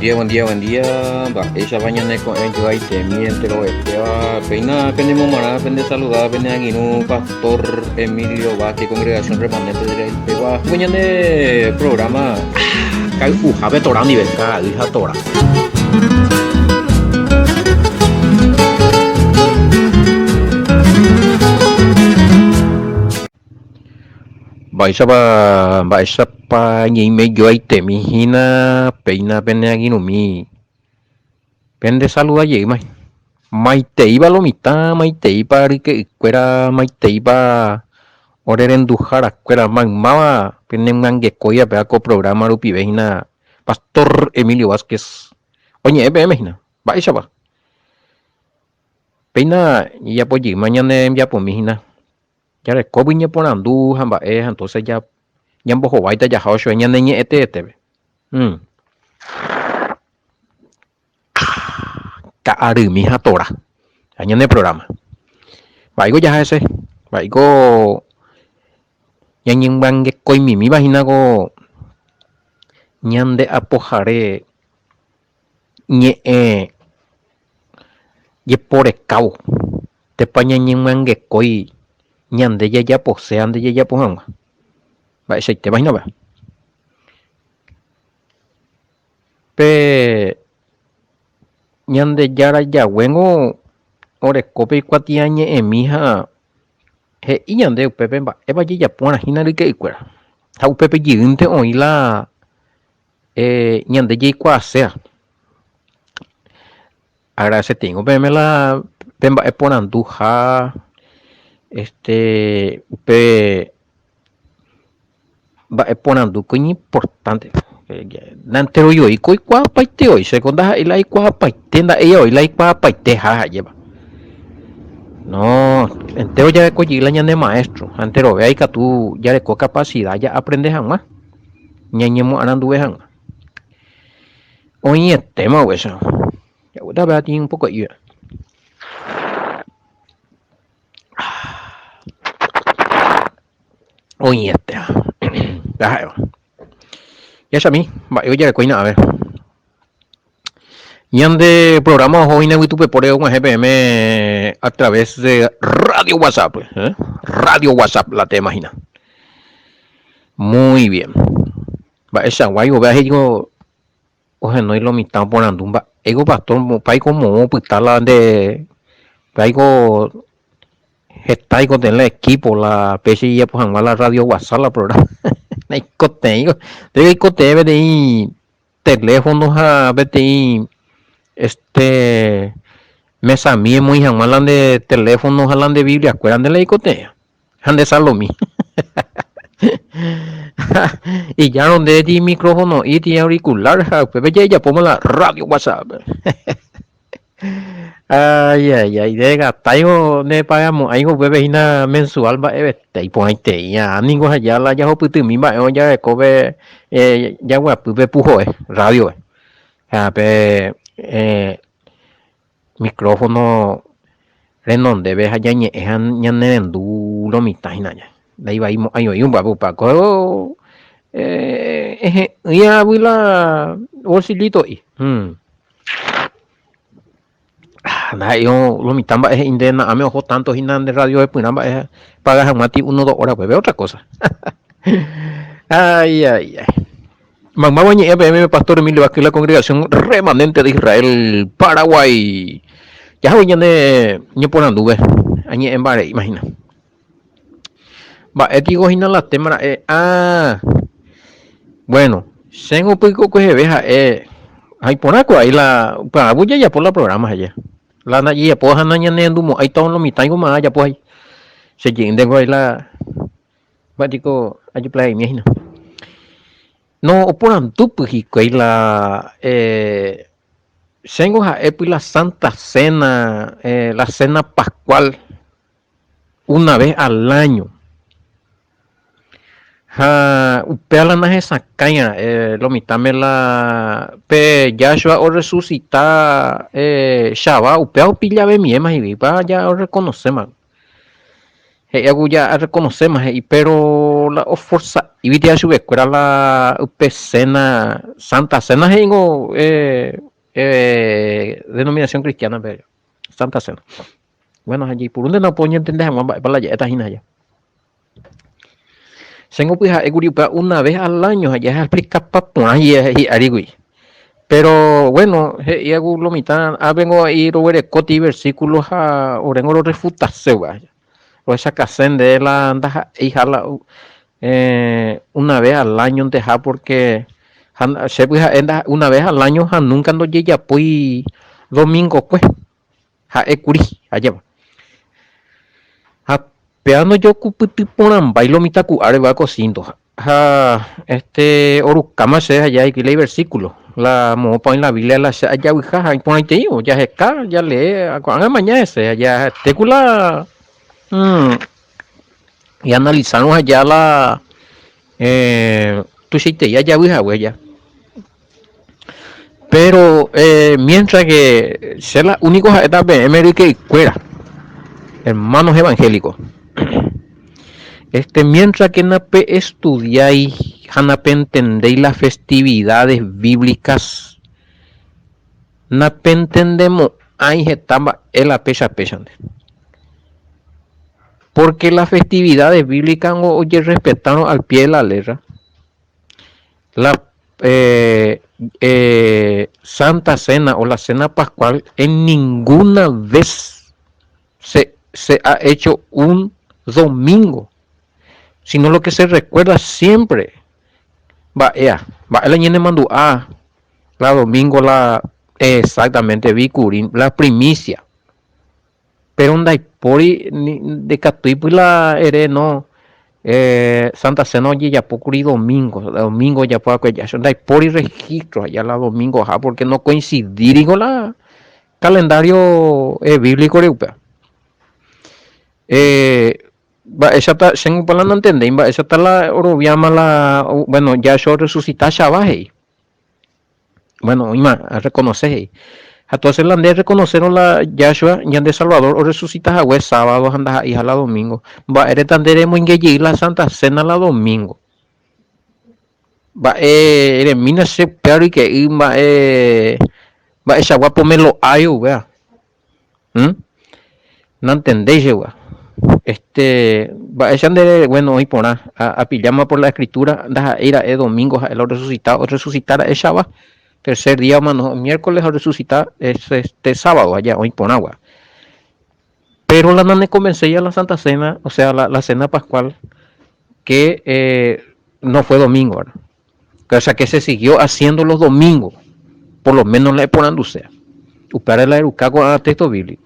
Buen día, buen día, buen día. Mba'éichapa ñane ko'ẽ joaitemi enterovetéva. Péina penemomarã, pende saluda, pene angirũ Pastor Emilio Vázquez, Congregación Remanente de Israel pegua. Ko ñane programa kay'uhápe Torá ndive, ka'ay ha Torá. Mba'éichapa mba'éichapa ñaime joaitemi hína péina pene angirũmi pende saluda jeýma. Maiteíva lo mitã, maiteípa ryke'ykuéra, maiteípa ore renduharakuéra, maymáva penemyangekóiva péva ko programa rupive hína Pastor Emilio Vásquez oñe'ẽ peẽme hína. Mba'éichapa? Péina jajapo jeýma ñane rembiapomi hína. Jarekógui ñeporandu ha mba'e ha entonces ja ñambohováita jaha ochoe ñane ñe'ẽteetépe. Mm. Ka'arymi ha tora. Ha ñane programa. Mba'éiko jaha hese? Mba'éiko ñañemyangekoimimíva hína ko ñande apohare ñe'ẽ jeporekávo, tepa ñañemyangekói ñande jajapose ha nde jajapo hag̃ua. Mba'eichaitépa hína upéva? Pe Ñandejára jaguéngo oreko pe ikuatiañe'ẽmi ha he'i ñande upépe mba'épa jajapórã hína ryke'ykuéra. Ha upépe jeýnte oĩ la ñande jaikuaaséva. Agradeceteíngo peẽme la pe mba'e porandu ha este upe mba'e porandu ko iñimportante. Naenteroi voi ko oikuaapaite voi, che ko ndaha'éi la aikuaapaite, nda'éi voi la aikuaapaiteha ha'éva. No, entero jareko jey la ñane maestro, ha enterove ikatu jareko capacidad ja'aprende hag̃ua. Ñañemoaranduve hag̃ua. Oĩetéma upéicha. Jagueta pe atĩ un poco iva. Oĩetéma. Jaha'éva. Jahechami mba'e ojerekói na'ave. Ñande programa oho hína yvytupepóre og̃uahẽ peẽme a través de Radio WhatsApp. ¿Eh? Radio WhatsApp la tema hína. Muy bien. Mba'eichagua ivove he'íko ohenói lo mitã oporandu mba'éiko pastor paiko moõ opyta la nde paiko heta aikotevẽ la equipo la péicha ijapo hag̃ua la radio WhatsApp la programa. Naikotevẽiko. Ndéiko aikotevẽ peteĩ teléfono ha peteĩ este mesami emoĩ hag̃ua la nde teléfono ha la nde Biblia-kuéra nde la eikotevẽva. Ha nde Salomi. Ijárõ nde ti micrófono'i ti auricular ha upépe jajapóma la radio WhatsApp. Ay, ay, ay, ndegatáivo ndepagamo'ãivo upépe hína mensual mba'evete iporãitei ha ningo aja la jahupytymi mba'e ojareko pe jaguapy pe puhoe radio-pe ha pe micrófono renondépe ha ñañe'ẽ ha ñanerendu lo mitã hína ña ndaivaimo'ãi oĩ mba'e upe ko ehe'ỹi la bolsillito'i. Ndaha'éi lo mitã mba'e he'i nde na'ãme oho tanto hína nde radio hepyrã mba'e paga hag̃ua ti uno dos hora upépe otra cosa. Ay, ay, ay. Maymáva ñe'ẽ peẽme Pastor Emilio Vázquez la Congregación Remanente de Israel, Paraguay. Jaha ñane ñeporandúve, añe'ẽ mba'e imagina. Mba'e piko hína la tema ra'e? Ah, bueno, chéngo pyko kueheve ha'e ha iporã ko ai la upearã voi jajapo la programa aje. La ndajajapo ha nañanendumo'ãi tao lo mitãiko ma ajapo ai. Che jeýnte ko ai la mba'e piko ajeplagaimie hína. No oporandúpy hikuái la eh chéngo ha'épy la Santa Cena, eh la Cena Pascual. una vez al año. Ha upéva la nahesakãiva eh, lo mitãme la pe Yahshua orresucita eh, Shabá, upéva opillavemiéma he'i, pa ya orreconocéma. He'i aku ya arreconocéma he'i, pero la. la oforsa'íviti chupekuéra la upe cena, Santa Cena he'íngo denominación cristiana-pe, Santa Cena. Bueno, ha jaipurúntena upe oñentende hag̃ua mba'épa la ja'éta hína aja. Chéngo pyha'ékuri upéva una vez al año ha jaexplikapa porã hi'árigui. Pero bueno, he'i agu lo mitã, ápengo a'i roguerekóti versículo ha oréngo rorrefutase upéva. Rohechakase nde la ndaha'eiha la una vez al año-nteha porque ha che pyha'e una vez al año ha nunca ndojejapói domingokue. Ha'e kuri, ajépa. Ha péva ndojokupyty porãmbái lo mitãku'áre va ko sínto. Ha este orukáma che ha jaikuaa la iversículo, la moõpa oĩ la Biblia la che ajavyha ha iporãiteívo jaheka, jalee, ko'ág̃a amaña hese ha jahete ku la ñaanalisárõ aja la tuichaitei ajavy hague ja. Pero mientras que che la único ha'éta peẽme ryke'ykuéra, hermanos evangélicos, este mientras que nape'estudiái ha napentendéi las festividades bíblicas, napentendemo'ãi heta mba'e la péicha péichante. Porque las festividades bíblicas ngo ojerrespetárõ al pie de la letra, la Santa Cena o la Cena Pascual en ninguna vez se, se ha hecho un domingo, sino lo que se recuerda siempre, mba'éa, mba'e la ñanemandu'a la domingo la exactamente Bikurín, la primicia. Péro ndaipóri ndikatúipy la ere no Santa Cena ojejapo kuri domingo, domingo ojapo va'ekue jacho, ndaipóri registro aja la domingo ha porque no coincidírigo la calendario bíblico-re upéva. Mba'éichata, chéngo la nantendéi mba'éichata la oroviáma la, bueno, jacho orresucita chava he'i. Bueno, oĩma, arreconoce he'i. Ha entonces la nde reconocérõ la Yahshua, ñande Salvador, orresucita hague sábado ha ndaha'eiha la domingo, mba'éreta nde remoinge jey la Santa Cena la domingo? Mba'e eremína che upéva roike'y mba'e mba'eichagua pomelo'ái upéva. ¿Mm? Nantendéi che gua. Este, mba'éicha nde, bueno, oĩ porã, apilláma por la escritura, ndaha'éi ra'e domingo ha'e la orresucita, orresucita ra'e chava, tercer día omano, miércoles orresucita es este sábado aja, oĩ porã gua. Pero la naneconvencéi a la Santa Cena, o sea, la, la cena pascual, que eh, no fue domingo, ¿verdad? O sea, que se siguió haciendo los domingos, por lo menos la eporandusea. Upévare la eruka ko'ã texto bíblico.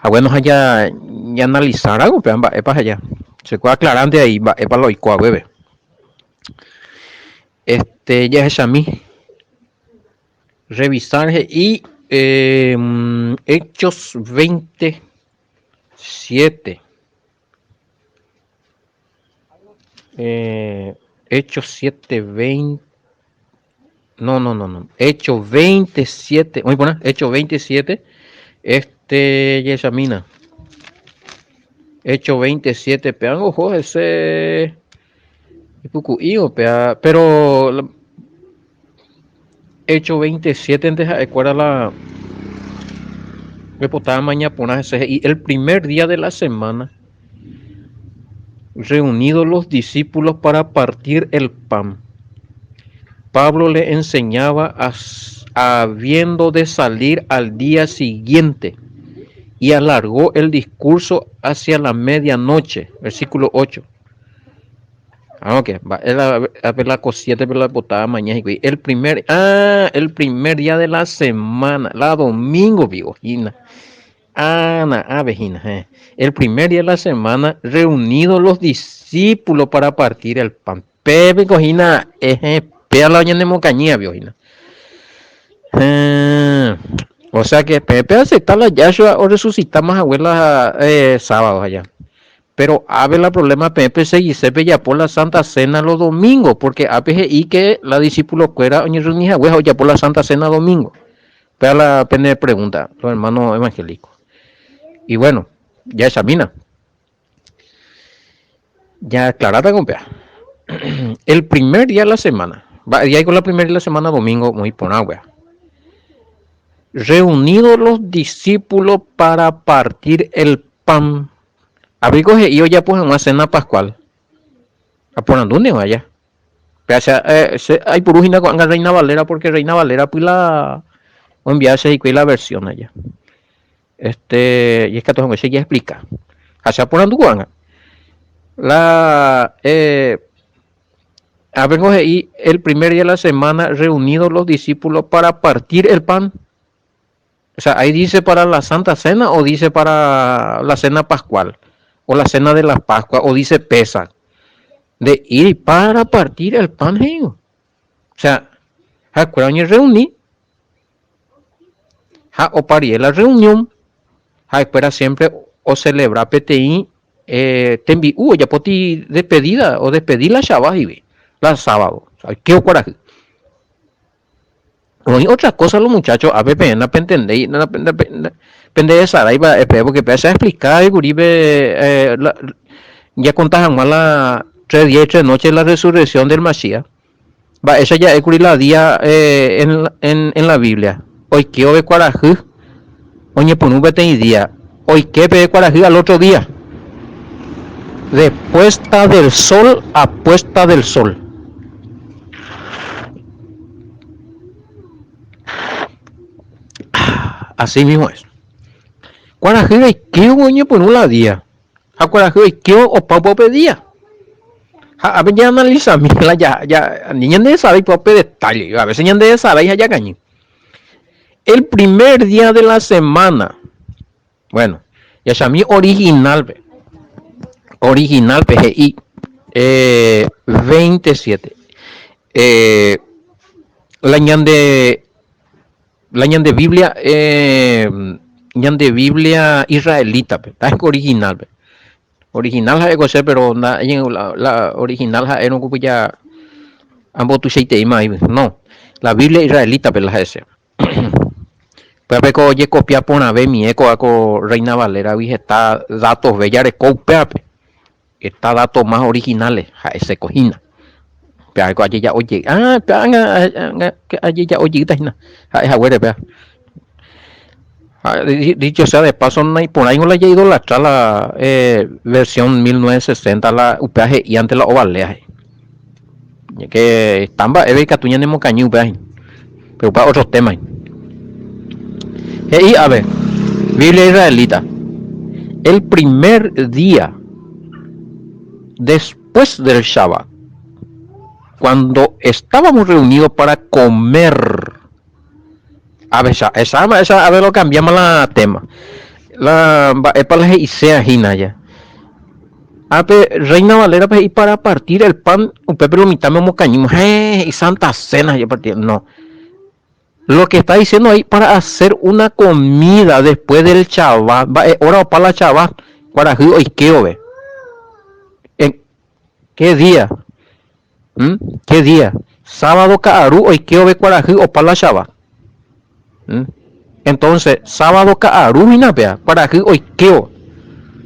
Ha bueno, ha ja ñaanalizar algo upéva mba'épa ha ja. Che ko aclarante ahí mba'épa la oiko haguépe. Este, jahechami. Revisar he'i eh, Hechos 27. Eh, Hechos 7, 20. No, no, no, no. Hechos 27. Oĩ porã, Hechos 27. Este, jechamína. Hechos 27. Péango oho hese. Ipuku'i upéva. Pero. Hechos 27 nte ha'ekuéra la. Oipota maña porã hese he'i el primer día de la semana. Reunidos los discípulos para partir el pan. Pablo le enseñaba habiendo de salir al día siguiente y alargó el discurso hacia la medianoche. Versículo 8. Ah, ok. Mba'e la, ápe la ko siétepe la oipotáva maña hikuái. El primer, ah, el primer día de la semana, la domingo piko hína. Ah, na ápe hína, eh. El primer día de la semana, reunidos los discípulos para partir el pan. Pépe piko hína, eh, péa la oñanemokañýva piko hína. Eh, o sea que pépe acepta la Yahshua orresucitáma hague la eh, sábado allá. Pero ápe la problema peẽ peseguise pejapo la Santa Cena los domingos, porque ápe he'i que la discípulo-kuéra oñerreuni hague ha ojapo la Santa Cena domingo. Péva la pene pregunta, los hermanos evangélicos. Y bueno, jahechamína. Jaaclaráta ko upéva. El primer día de la semana. Mba'e día aiko la primer día de la semana? Domingo, oĩ porã upéva. Reunidos los discípulos para partir el pan. Avei ko he'i ojapo hag̃ua cena pascual. Aporandúne vaya. Péa che, eh, che aipuru hína ko'ág̃a Reina Valera porque Reina Valera py la oenvia che hikuái la versión aja. Este, y ikatu hag̃ua che jaexplica. Ha che aporandu ko'ág̃a. La, eh, avengo he'i el primer día de la semana reunidos los discípulos para partir el pan. O sea, ahí dice para la Santa Cena o dice para la Cena Pascual o la Cena de la Pascua o dice Pesa. De ir para partir el pan, he'i. O sea, ha'ekuéra oñerreuni ha opa rire la reunión, ha'ekuéra siempre ocelebra peteĩ eh, tembi'u ojapóti despedida o despedi la Shabbat he'ive, la sábado, o sea, oike okuarahy. Oĩ otra cosa los muchachos, ápe peẽ napentendéi, pendedesarái mba'e peẽ, porque péa che aexplica kuri pe eh, la, jakonta hag̃ua la tres días y tres noches la resurrección del Masías. Mba'éicha ja'e kuri la día eh, en, en, en la Biblia. Oike ove kuarahy, oñepyrũ peteĩ día, oike pe kuarahy al otro día. De puesta del sol a puesta del sol. Así mismo es. Kuarahy oikévo oñepyrũ la día. Ha kuarahy oikévo opa upe upe día. Ha ápe ñaanalizami la ja, ja, ani ñandesarái upe detalle. A veces ñandesarái ha jakañy. El primer día de la semana. Bueno, jahechami original-pe. Original-pe he'i eh, 27. Eh, la ñande la ñande Biblia eh, ñande Biblia israelita-pe, ta original-pe. Original ha'e ko che, pero la, la original ha'érõ ko ja ambotuichaiteíma aĩve. No, la Biblia israelita-pe la ha'ese. Upévape ko ojekopia porãve mie ko'a ko Reina Valera-gui heta datos-ve jareko upévape. Heta datos más originales ha'ese ko hína. Upéva ko ajeja'o jey. Ah, upéva ág̃a ajeja'o jeýta hína ha'e haguére upéva. Ha dicho sea de paso naiporãingo la jaidolatra la eh, versión 1960 la upéva he'i ante la ovalea he'i. Que heta mba'éve ikatu ñanemokañy upéva hína. Pero upéva otro tema hína. He'i ave, Biblia israelita, el primer día después del Shabbat, cuando estábamos reunidos para comer, Ahecha, esa, esa, a ver, lo cambiamos la tema. La mba'épa la he'iséa hína ya. Ápe Reina Valera pe he'i para partir el pan, upépe lo mitãme omokañýma, héẽ, he'i Santa Cena he'i partir. No. Lo que está diciendo ahí para hacer una comida después del Shabbat, mba'e hora opa la Shabbat, kuarahy oikéove. En qué día? ¿Mm? Qué día? Sábado ka'aru oikéove kuarahy opa la Shabbat. ¿Mm? Entonces, sábado ka'aru hína péa, kuarahy oikévo.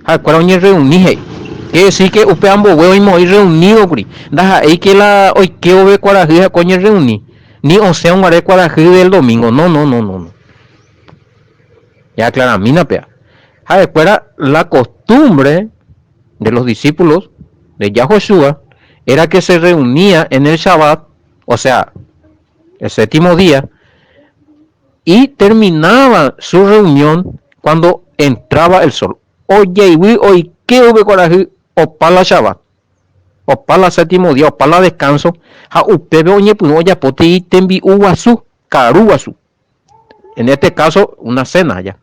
Ha'ekuéra oñerreuni he'i. Quiere decir que upe ambove oimo'ãi reunido kuri. Ndaha'éi que la oikévove kuarahy ha'ekuéra oñerreuni, ni osẽ oguare kuarahy del domingo. No, no, no, no, no. Jaaclaramína péa. Ha'ekuéra la costumbre de los discípulos de Yahoshua era que se reunía en el Shabbat, o sea, el séptimo día, y terminaba su reunión cuando entraba el sol. Ojeivy oike upe kuarahy opa la Shabbat, opa la séptimo día, opa la descanso, ha upépe oñepyrũ ojapóti tembi'u guasu, karu guasu. En este caso, una cena ya.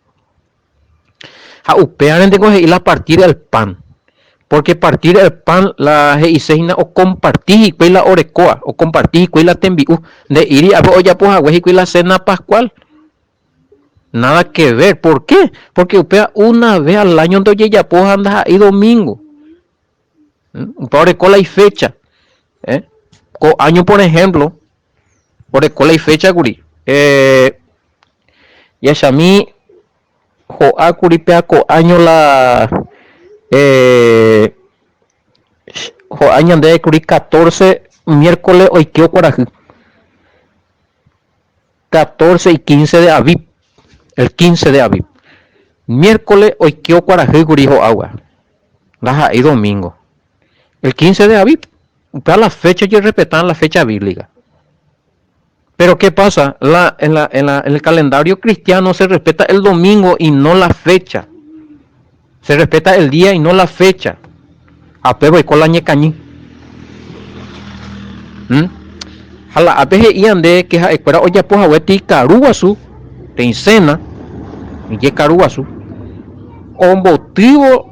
Ha upévarenteko he'i la partir el pan. Porque partir el pan la he'ise hína okomparti hikuái la orekóva, okomparti hikuái la tembi'u. Nde'íri ápe ojapo hague hikuái la cena pascual. Nada que ver. ¿Por qué? Porque upéva una vez al año-nte ojejapo ha ndaha'éi domingo. Upéva oreko la ifecha. ¿Eh? Ko año, por ejemplo, oreko la ifecha kuri. Eh, jahechami ho'a kuri péa ko año la eh, Ho'a ñandéve kuri 14 miércoles oike okuarahy. 14 y 15 de Abib, el 15 de Abib. Miércoles oike okuarahy kuri ho'água, ndaha'éi domingo. El 15 de Abib, upéva la fecha ojerrespeta la fecha bíblica. Pero qué pasa, la, en, la, en, la, en el calendario cristiano se respeta el domingo y no la fecha. Se respeta el día y no la fecha. Ha upéva oiko la ñekañy. ¿Mm? Ha la ápe he'i ande que ha'ekuéra ojapo hague ti karu guasu, teĩ cena, jekaru guasu, ombotývo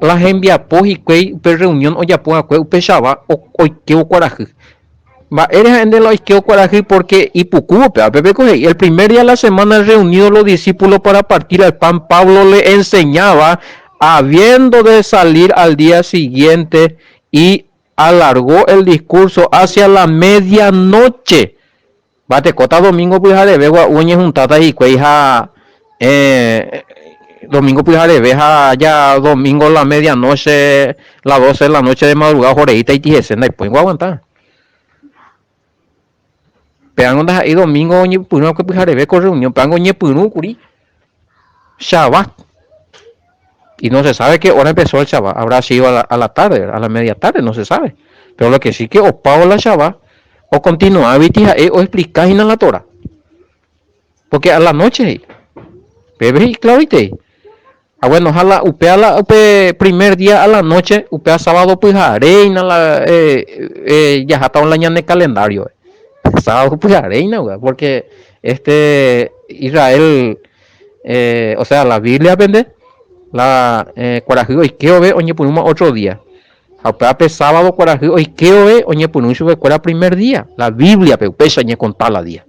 la hembiapo hikuái upe reunión ojapo hague upechava oikévo kuarahy. Mba'ére ha'e nde la oikévo kuarahy? Pórke ipukúvo pe ápe ko he'i, El primer día de la semana reunidos los discípulos para partir el pan, Pablo le enseñaba habiendo de salir al día siguiente y alargó el discurso hacia la medianoche. Mba'etekóta domingo pyhareve gua'u oñehuntáta hikuái ha domingo pyhareve ha ja domingo la medianoche, la doce de la noche de madrugada ohoreíta iti hese, ndaipóingo aguanta. Péango ndaha'éi domingo oñepyrũ va'ekue pyhareve ko reunión, péango oñepyrũ kuri Shabbat. Y no se sabe qué hora empezó el Shabbat, habrá sido a la, a la tarde, a la media tarde, no se sabe. Pero lo que sí que opávo la Shabbat, okontinuáviti ha'e oexplika hína la Torá. Porque a la noche he'i. Pépe he'i claroite he'i. Ha bueno, ha la upéa la upe primer día a la noche, upéa sábado pyhare hína la eh, eh, jahátava la ñane calendario. Sábado pyhare hína, porque este Israel Eh, o sea, la Biblia-pe nde, la eh, kuarahy oike vove oñepyrũma otro día. Ha upéva pe sábado kuarahy oike vove oñepyrũ chupekuéra primer día. La Biblia-pe upéicha oñekonta la día.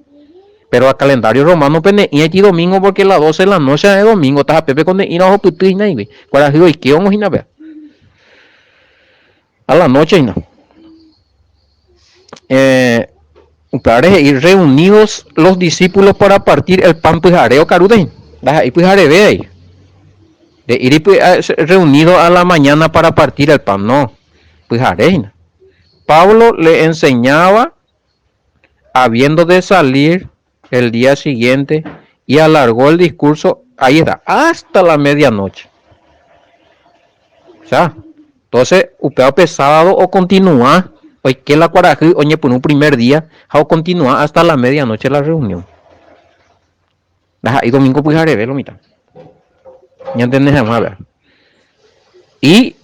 Pero la calendario romano-pe ne'ĩraiti domingo porque la 12 de la noche ha'e domingo, tahapépe ko ne'ĩra ohupyty hína igui. Kuarahy oike omo hína péva. A la noche hína. Eh, upévare he'i reunidos los discípulos para partir el pan pyhare okarúta hína. Ndaha'éi pyhareve ai. Nde'íri reunido a la mañana para partir el pan, no. Pyhare hína. Pablo le enseñaba habiendo de salir el día siguiente y alargó el discurso, ahí está, hasta la medianoche. O sea, entonces, upéva pe sábado okontinua, oike la kuarahy oñepyrũ primer día ha okontinua hasta la medianoche la reunión. Ndaha'éi domingo pyhareve lo mitã. Ñantende hag̃ua vea. Y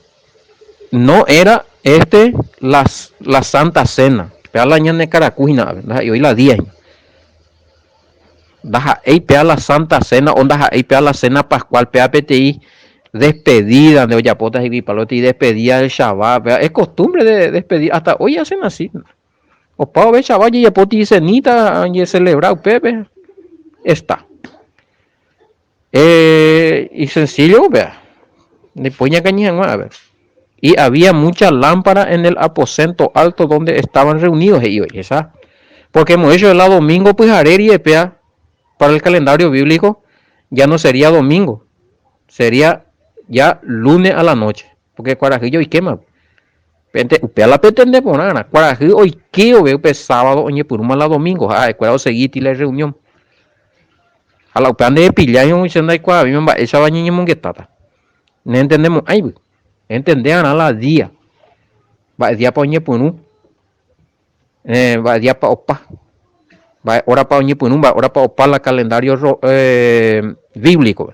no era este la, la Santa Cena. Péa la ñane karaku hína ápe, ndaha'éi oĩ la día hína. Ndaha'éi péa la Santa Cena o ndaha'éi péa la Cena Pascual, péa peteĩ despedida nde ojapóta hikuái palo, peteĩ despedida del Shabbat, péa es costumbre de despedir, hasta hoy hacen así. Opa ovecha va ojejapo cenita ojecelebra upépe, está. Eh, y sencillo upéva, ndepói ñakañy hag̃ua ápe. Y había mucha lámpara en el aposento alto donde estaban reunidos, he'i oĩ, esa. Porque hemos dicho la domingo pyhare riepea, para el calendario bíblico, ya no sería domingo, sería ya lunes a la noche, porque kuarahy joikéma. Pente, upéva la petende porãrã, kuarahy oike vove upe sábado oñepyrũma la domingo ha ha'ekuéra osegíti la reunión. Ha la upéva ndepillái che ndaikuaavéima mba'éichapa ñañemongetáta. Nentendemo'ãigui. Entende arã la día. Mba'e díapa oñepyrũ, eh, mba'e díapa opa. Mba'e órapa oñepyrũ, mba'e órapa opa la calendario eh, bíblico.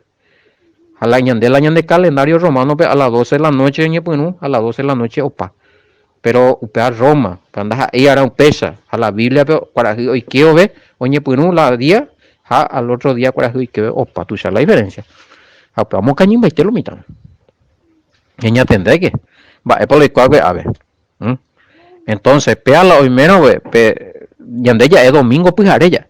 Ha la ñande la ñande calendario romano-pe a las 12 de la noche oñepyrũ, a las 12 de la noche opa. Pero upéva Roma, upéva ndaha'éi arã upéicha. Ha la Biblia-pe kuarahy oike vove oñepyrũ la día ha al otro día kuarahy oike vove opa. Tuicha la diferencia. Ha upéva omokañymbaite lo mitãme. Ñañatendéke mba'épa la oikuaágue ápe. Entonces, péa la oimérõ pe ñande ja'e domingo pyhare ja'e.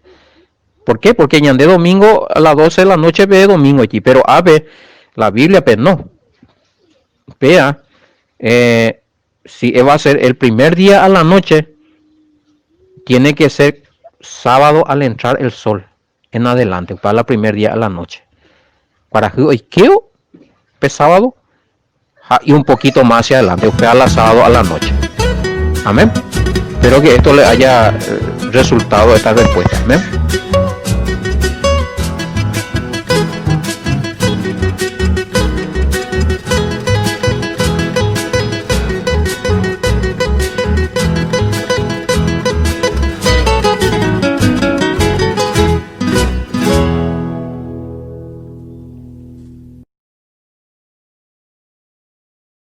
¿Por qué? Porque ñande domingo a las 12 de la noche pe domingo aquí, pero ápe la Biblia pe no. Péa, eh, si va a ser el primer día a la noche, tiene que ser sábado al entrar el sol en adelante, para la primer día a la noche. Kuarahy oikévo pe sábado. Ha y un poquito más hacia adelante, upéva la sábado a la noche. Amén. Espero que esto le haya resultado esta respuesta. Amén.